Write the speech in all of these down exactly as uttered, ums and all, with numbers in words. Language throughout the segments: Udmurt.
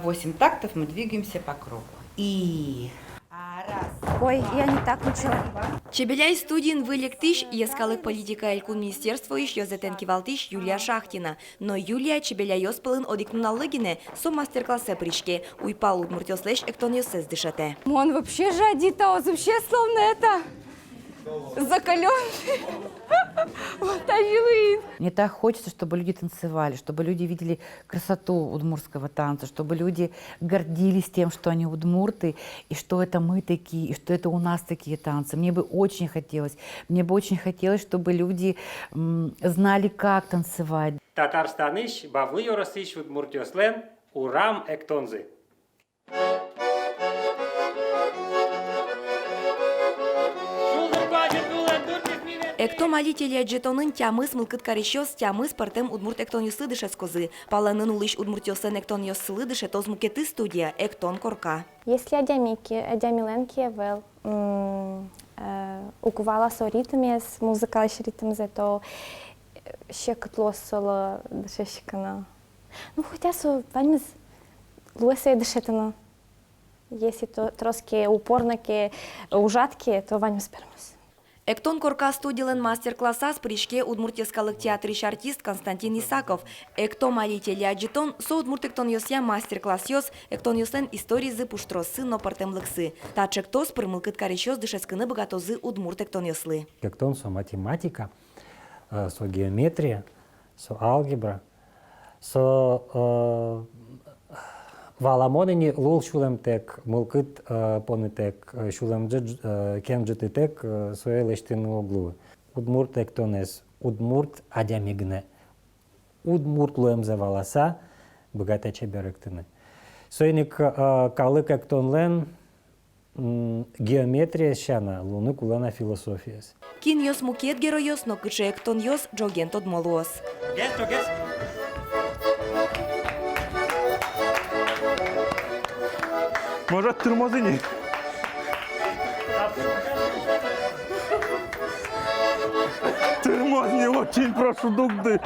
Восемь тактов мы двигаемся по кругу. И а, раз. Ой, я не так начала. «Чебеляй» студиын выль эктӥсь — Йӧскалык политикая элькун министерствоысь ёзэтэн кивалтӥсь Юлия Шахтина. Но Юлия «Чебеляйёс» пӧлын одӥг нуналлы гинэ, со мастер-классэ пыриське, уйпал удмуртъёслэсь эктонъёссэс дышетэ. Мон вообще жади та, вообще словно это, закалённый. Вот, а Юлия. Мне так хочется, чтобы люди танцевали, чтобы люди видели красоту удмуртского танца, чтобы люди гордились тем, что они удмурты, и что это мы такие, и что это у нас такие танцы. Мне бы очень хотелось, мне бы очень хотелось, чтобы люди, м, знали, как танцевать. Татарстанысь Бавлы ёросысь удмуртъёслэн урам эктонзы. «Эктом али» телеадӟытонын тямыс мылкыд карисьёс тямыс пӧртэм удмурт эктонъёслы дышетскозы. Палэнын улӥсь удмуртъёслэн эктонъёссылы дышетоз мукетыз студия — «Эктон корка». Если адями ке, адямилэн ке ӧвӧл, м, э, уг вала со ритмез, музыкалэсь ритмзэ, то, э, секыт луоз солы дышетскыны. Ну, хотя со ваньмыз луэ сое дышетыны. Если то, трос ке, упорно ке, ужад ке, то ваньмыз пӧрмоз. «Эктон корка» студилэн мастер-классаз пыриське Удмурт йӧскалык театрысь артист Константин Исаков. «Эктом али» телеадӟытон — со удмурт эктонъёсъя мастер-классъёс, эктонъёслэн историзы, пуштроссы но пӧртэмлыксы. Та ӵектос пыр мылкыд карисьёс дышетскыны быгатозы удмурт эктонъёслы. Эктон — со математика, э, со геометрия, со алгебра, со, э, валамон ини, лул сюлэмтэк, мылкыд, э, понытэк, э, сюлэмзэ, э, кенжытытэк, э, сое лэсьтыны уг луы. Удмурт эктонэз удмурт адями гинэ удмурт луэмзэ валаса быгатэ чебер эктыны. Соин ик, э, калык эктонлэн, м, геометриез сяна луыны кулэ на философиез. Кинъёс мукет геройёс но кыӵе эктонъёс — ӝоген тодмо луоз. Может, тырмоз ини? Тырмоз ини, очень прошу, дугды.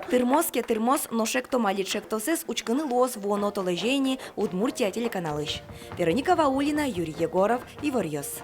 Тырмоз ке, тырмоз, нош «Эктом али» ӵектосэз учкыны луоз вуоно толэзе ини «Удмуртия» телеканалысь. Вероника Ваулина, Юрий Егоров, «Иворъёс».